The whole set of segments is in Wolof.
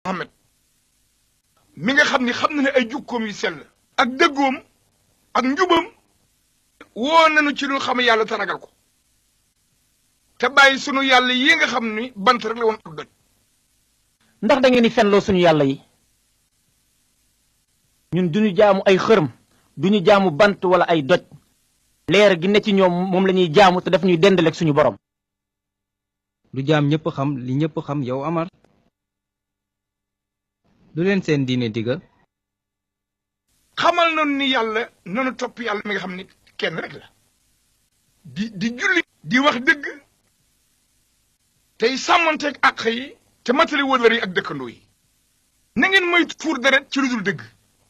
Muhammad mi nga xam ni xam na ne ay jukkoom yu sell ak dëggoom ak njubam woo nañu ci lu xam yàlla te ragal ko te bàyyi sunu yàlla yi nga xam ni bant rek la woon ak doj. ndax da ngeen di fenloo suñu yàlla yi ñun duñu jaamu ay xërëm duñu jaamu bant wala ay doj leer gi ne ci ñoom moom la ñuy jaamu te daf ñuy dendaleeg suñu borom. lu jaam ñëpp xam li ñëpp xam yow Amar lu leen seen diine digal. xamal nañu ni yàlla nanu topp yàlla mi nga xam ni kenn rek la di julli di wax dëgg tey sàmmanteeg àq yi te matali wëllër yi ak dëkkandoo yi na ngeen moytu tuur deret ci lu dul dëgg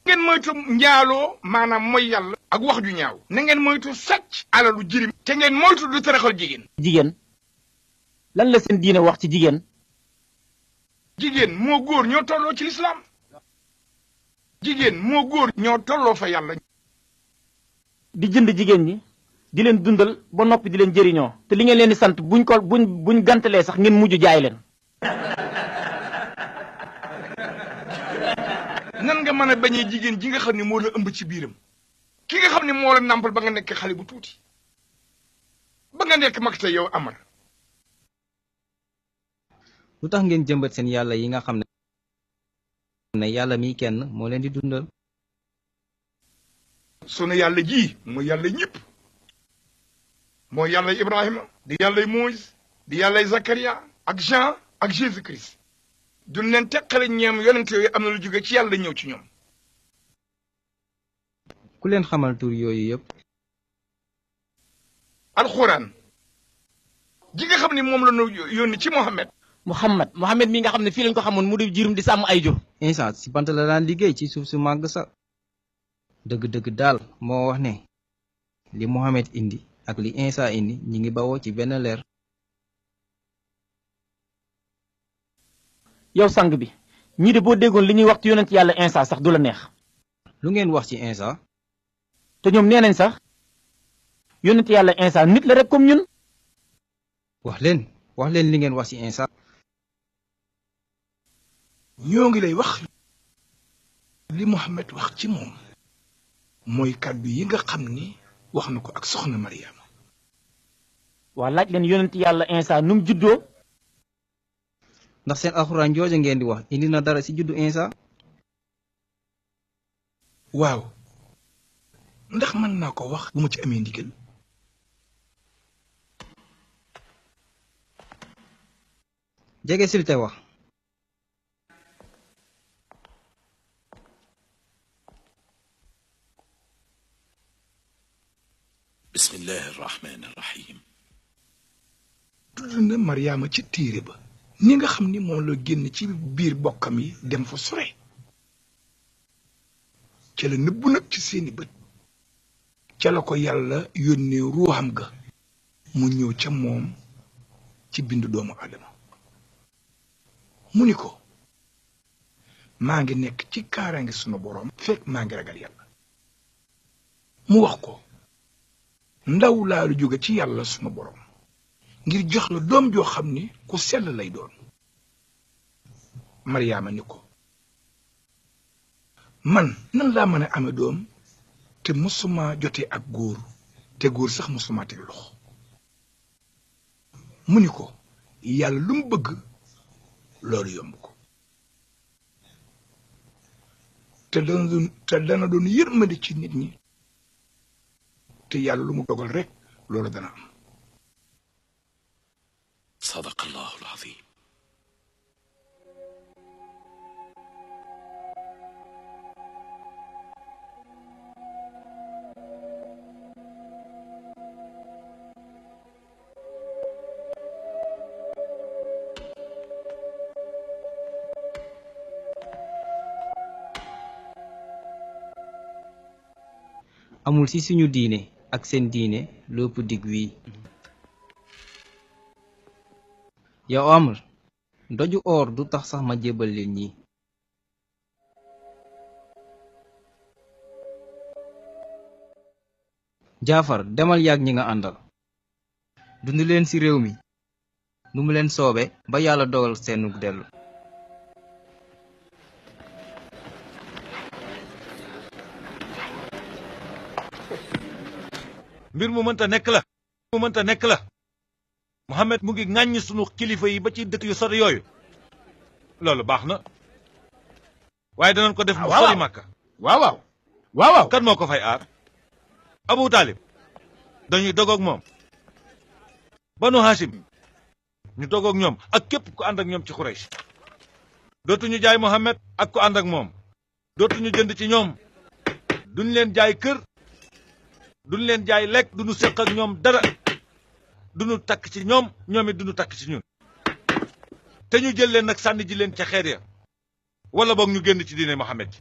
ngeen moytu njaaloo maanaam mooy yàlla ak wax ju ñaaw na ngeen moytu sàcc alalu jirim te ngeen moytu du taraxal jigéen lan la seen diine wax ci jigéen moo góor ñoo tolloo ci lislaam jigéen moo góor ñoo tolloo fa yàlla di jënd jigéen ñi di leen dundal ba noppi di leen jëriñoo te li ngeen leen di sant buñ gantalee sax ngeen mujj jaay leen. nan nga mën a bañee jigéen ji nga xam ne moo la ëmb ci biiram ki nga xam ne moo la nàmpal ba nga nekk xale bu tuuti ba nga nekk mag te yow Amar. lu tax ngeen jëmbat seen yàlla yi nga xam ne yàlla mi kenn moo leen di dundal. sunu yàlla ji mooy yàlla ñëpp mooy yàlla Ibrahima di yàlla Moïse di yàlla Zakaria ak Jean ak Jésus Christ duñ leen teqale ñeem yonent yooyu am na lu jóge ci yàlla ñëw ci ñoom. ku leen xamal tur yooyu yëpp. alxuraan ji nga xam ne moom la ñu yónni ci Muhammad mi nga xam ne fii lañ ko xamoon mu di jirum di sàmm ay jur. Isa si bant la daan liggéey ci suuf su màgg sa dëgg-dëgg daal moo wax ne li Muhammad indi ak li Isa indi ñi ngi bawoo ci benn leer. yow sang bi ñii de boo déggoon li ñuy wax ci yonent yàlla Isa sax du la neex. lu ngeen wax ci Isa. te ñoom nee nañ sax yonent yàlla Isa nit la rek comme ñun. wax leen li ngeen wax ci Isa. ñoo ngi lay wax li Muhammad wax ci moom mooy kàddu yi nga xam ni wax na ko ak soxna Mariama. waa laaj leen yonent yàlla Isa nu mu juddoo. ndax seen alxuraan jooja ngeen di wax indi na dara ci juddu Isa. waaw ndax mën naa ko wax bu ma ci amee ndigal. jege sil te wax. bismillahi irrahmani irrahim. tudd na Mariama ci téere ba ni nga xam ni moom la génn ci biir bokkam yi dem fa sore ca la nëbbu nag ci seeni bët ca la ko yàlla yónnee ruuxam ga mu ñëw ca moom ci bindu doomu Adama mu ni ko maa ngi nekk ci kaaraange sunu boroom fekk maa ngi ragal yàlla mu wax ko ndaw laa lu jóge ci yàlla sunu boroom ngir jox la doom joo xam ni ku sell lay doon. Mariama ni ko man nan laa mën a ame doom te musuma jotee ak góor te góor sax musuma teg loxo mu ni ko yàlla lu mu bëgg loolu yomb ko te dana doon yërmande ci nit ñi te yàlla lu mu dogal rek loolu dana am. sadaqallahu alazim. amul ci suñu diine ak seen diine lépp dig wii. yow Amr doju or du tax sax ma jébal leen ñi. Jaafar demal yàgg ñi nga àndal dund leen ci réew mi nu mu leen soobe ba yàlla dogal seenu dellu. mbir mu mënta nekk la Mohamed mu ngi ŋàññ sunu kilifa yi ba ci dëkk yu sori yooyu loolu baax na waaye danañ ko def mu sori Màkka waaw kan moo ko fay aar Abu Taalib dañuy dogoog moom Banu Hashim ñu dogoog ñoom ak képp ku ànd ak ñoom ci Quraysh dootuñu jaay Mohamed ak ku ànd ak moom dootuñu jënd ci ñoom duñ leen jaay kër duñ leen jaay lekk duñu séq ak ñoom dara duñu takk ci ñoom ñoom it duñu takk ci ñun te ñu jël leen nag sànni ji leen ca xeer ya wala boog ñu génn ci diine Mohamed ji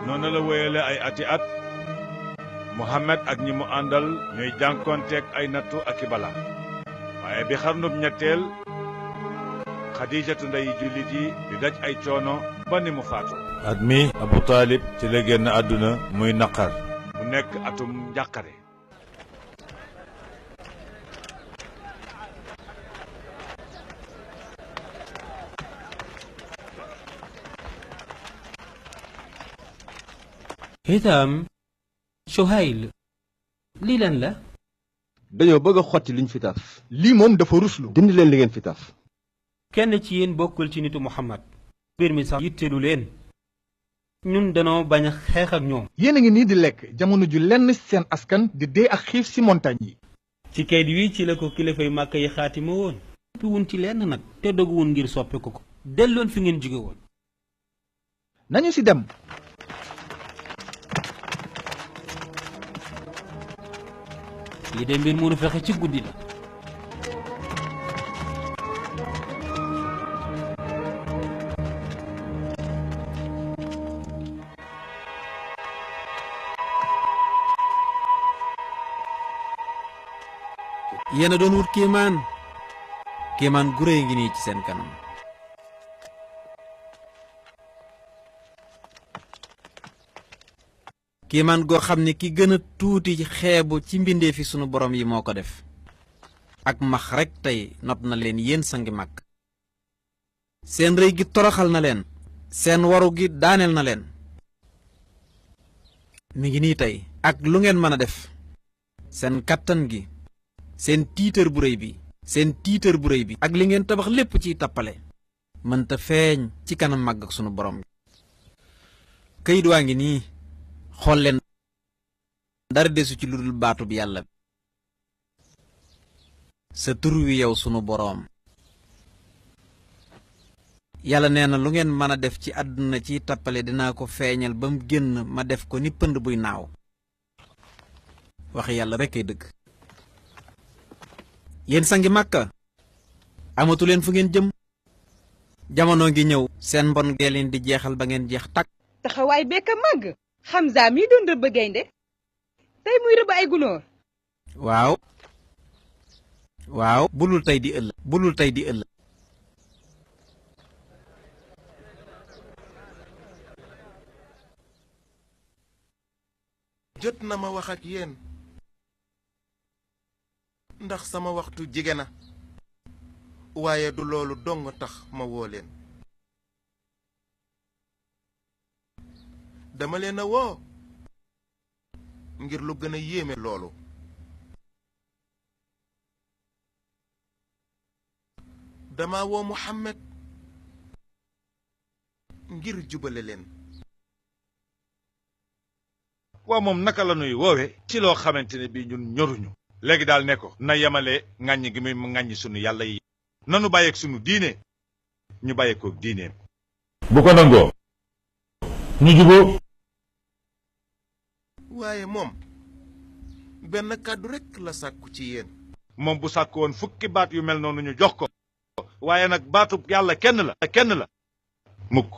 noonu la wéyale ay ati at Mohamed ak ñi mu àndal ñuy jànkonteeg ay nattu ak i bala waaye bi xarnub ñetteel Xadijatu ndey jullit yi di daj ay coono ba ni mu faatu at mi Abu Taalib ci la génn àdduna muy naqar mu nekk atum njàqare Hitam Suhayl lii lan la dañoo bëgg a xotti liñ fi taf lii moom dafa ruslu dindi leen li ngeen fi taf kenn ci yéen bokkul ci nitu Muhammad mbir mi sax yitteelu leen ñun danoo bañ a xeex ak ñoom yéen a ngi nii di lekk jamono ju lenn seen askan di dee ak xiif ci montagne yi ci kayit wi ci la ko kilifay màkk yi xaatima woon soppiwun ci lenn nag te doguwun ngir soppi ko delloon fi ngeen jóge woon nañu ci dem lii de mbir mënu fexe ci guddi la yéen a doon wut kéemaan gu réy ngi nii ci seen kanam kéemaan goo xam ne ki gën a tuuti xeebu ci mbindee fi sunu borom yi moo ko def ak max rekk tey not na leen yéen sangi màkk seen rëy gi toroxal na leen seen waru gi daaneel na leen mi ngi nii tey ak lu ngeen mën a def seen kàttan gi seen tiitër bu rëy bi ak li ngeen tabax lépp ciy tappale mënta feeñ ci kanam màgg ak sunu borom këyit waa ngi nii xool leen dara desu ci lu dul baatu bi yàlla sa tur wi yow sunu boroom yàlla nee na lu ngeen mën a def ci àdduna ciy tappale dinaa ko feeñal ba mu génn ma def ko ni pënd buy naaw waxi yàlla rekk ay dëgg yéen sangi màkka amatu leen fu ngeen jëm jamono ngi ñëw seen mbon gee leen di jeexal ba ngeen jeex takk taxawaay bekk a màgg Hamza mii doon rëbb gaynde tey muy rëbb ay gunóor waaw bulul tey di ëllëg jot na ma wax ak yéen ndax sama waxtu jige na waaye du loolu dong tax ma woo leen dama leen a woo ngir lu gën a yéeme loolu dama woo Muhammad ngir jubale leen waa moom naka la nuy woowe ci loo xamante ne bii ñun ñoruñu léegi daal ne ko na yemale ŋàññ gi muy ŋàññ sunu yàlla yi nanu bàyyeeg sunu diine ñu bàyyeekoog diineem bu ko nangoo ñu juboo waaye moom benn kàddu rekk la sàkku ci yéen moom bu sàkk woon fukki baat yu mel noonu ñu jox ko waaye nag baatub yàlla kenn la mukk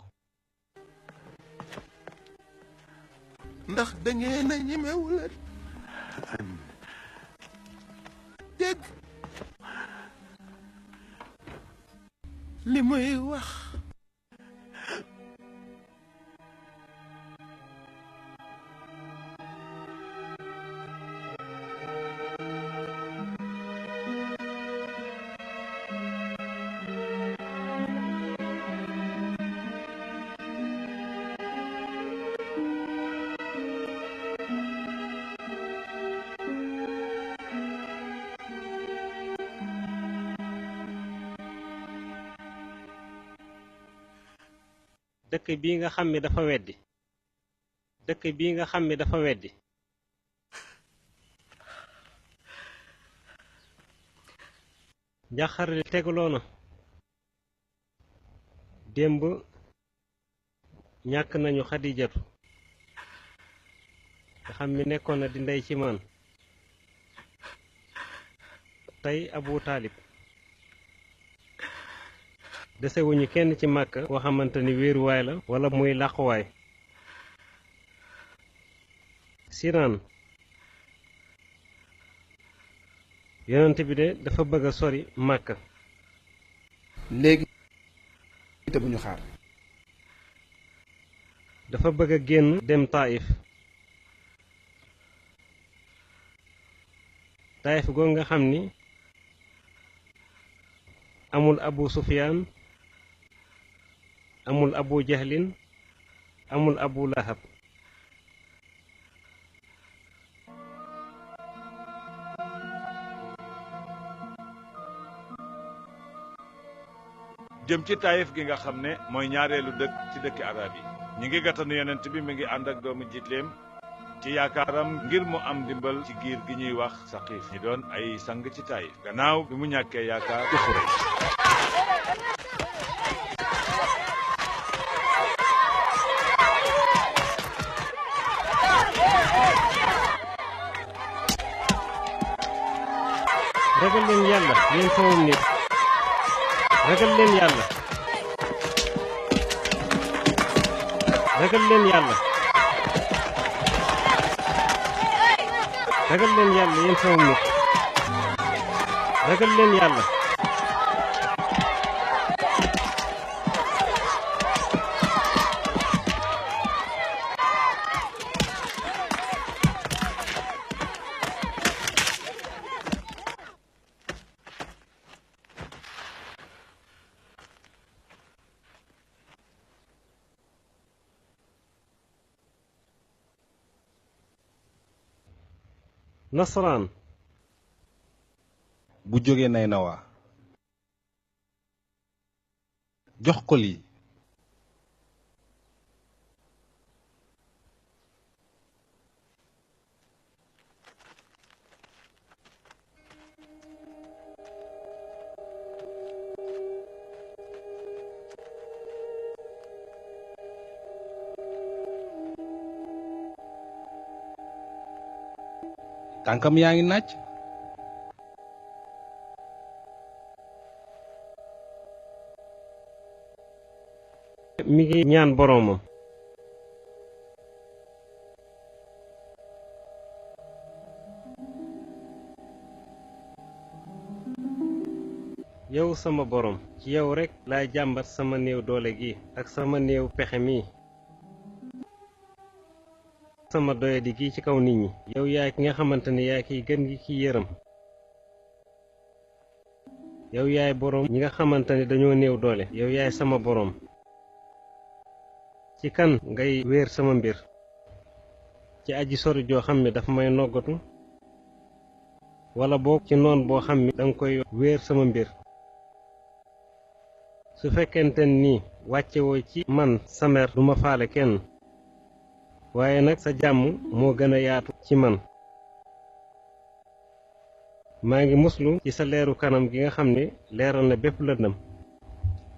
ndax dangeen a ñemewula dégg li muy wax dëkk bii nga xam ni dafa weddi dëkk bii nga xam ni dafa weddi njaxare li tegaloo na démb ñàkk nañu xadijatu nga xam ni nekkoon na di ndey ci man tey abu taalib desewuñu kenn ci màkk koo xamante ni wéeruwaay la wala muy làquwaay siraan yonent bi de dafa bëgg a sori màkk léegi te bu ñu xaar dafa bëgg a génn dem taif taif goo nga xam ni amul abu sufyaan amul abu jahlin amul abu lahab jëm ci taayif gi nga xam ne mooy ñaareelu dëkk ci dëkki arab yi ñi ngi gàttanu yonent bi mi ngi ànd ak doomu jiitleem ci yaakaaram ngir mu am dimbal ci giir gi ñuy wax saqiif ñi doon ay sang ci taayif gannaaw bi mu ñàkkee yaakaar ci Xuraysh ragal leen yàlla yéen sama nit ragal leen yàlla ragal leen yàlla ragal leen yàlla yéen sama nit ragal leen yàlla nasaraan bu jógee nay nawaa jox ko lii tànkam yaa ngi naaj mi ngi ñaan boroomam yow sama boroom ci yow rekk laay jàmbat sama néew doole gi ak sama néew pexe mi sama doyadi gi ci kaw nit ñi yow yaay ki nga xamante ne yaay kiy gën gi ki yërëm yow yaay boroom ñi nga xamante ne dañoo néew doole yow yaay sama boroom ci kan ngay wéer sama mbir ci aji sori joo xam ne dafa may noggatu wala boog ci noon boo xam ni danga koy wéer sama mbir su fekkente ni wàccewoo ci man samer duma faale kenn waaye nag sa jàmm moo gën a yaatu ci man. maa ngi muslu ci sa leeru kanam gi nga xam ne leeral na bépp lëndëm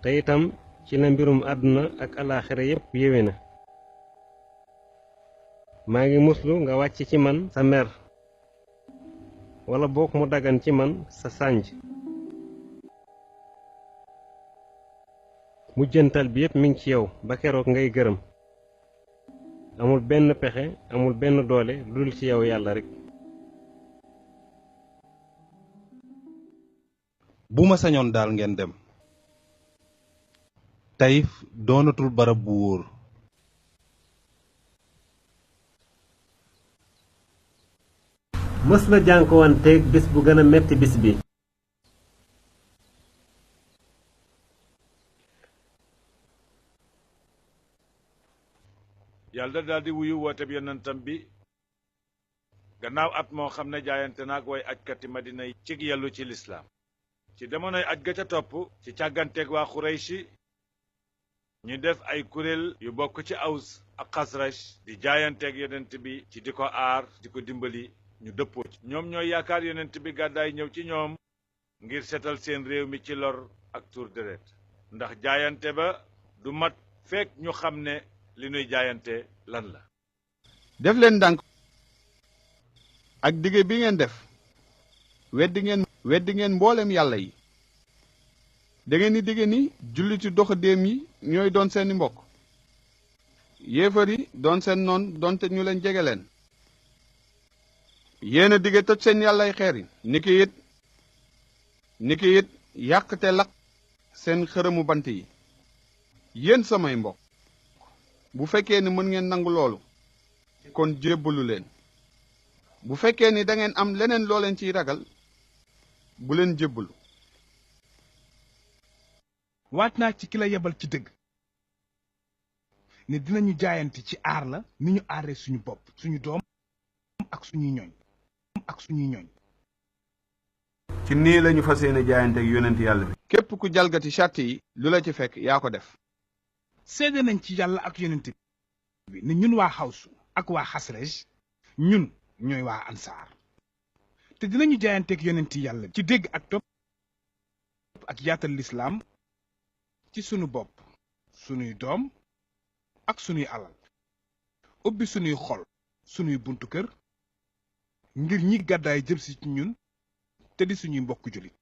te itam ci la mbirum àdduna ak alaaxira yépp yéwe na. maa ngi muslu nga wàcc ci man sa mer wala boog mu dagan ci man sa sànj. mujjantal bi yépp mi ngi ci yow ba keroog ngay gërëm. amul benn pexe amul benn doole lu dul ci yow yàlla rekk. bu ma sañoon daal ngeen dem. Tayif doonatul barab bu wóor. mës na jànkuwanteeg bis bu gën a metti bis bi. yàlla daal di wuyu woote bi yonentam bi gannaaw at moo xam ne jaayante naag way ajkati madina yi cig yellu ci lislaam ci demonoy aj ga ca topp ci càgganteeg waa xurayshi ñu def ay kuréel yu bokk ci aws ak xasraj di jaayanteeg yonent bi ci di ko aar di ko dimbali ñu dëppoo ci ñoom ñooy yaakaar yonent bi gàddaay ñëw ci ñoom ngir setal seen réew mi ci lor ak tuur deret ndax jaayante ba du mat fekk ñu xam ne li nuy jaayante lan la. def leen ndànk ak dige bi ngeen def weddi ngeen mboolem yàlla yi da ngeen di dige ni julliti doxandéem yi ñooy doon seeni mbokk yéefar yi doon seen noon doonte ñu leen jege leen yéen a dige toj seen yàllay xeer yi niki it yàq te laq seen xërëmu bant yi yéen samay mbokk bu fekkee ni mën ngeen nangu loolu kon jébbalu leen bu fekkee ni da ngeen am leneen loo leen ciy ragal bu leen jébbalu. waat naa ci ki la yebal ci dëgg ne dinañu jaayante ci aar la ni ñu aaree suñu bopp suñu doom ak suñuy ñooñ ci nii lañu fas yéene jaayante ak yonent yàlla bi. képp ku jalgati charte yi lu la ci fekk yaa ko def. seede nañ ci yàlla ak yonent bi ne ñun waa xawsu ak waa xasrej ñun ñooy waa ansaar te dinañu jaayanteeg yonent yàlla ci dégg ak topp ak yaatal lislaam ci sunu bopp sunuy doom ak sunuy alal ubbi sunuy xol sunuy buntu kër ngir ñi gàddaay jëm si ci ñun te di suñuy mbokk julit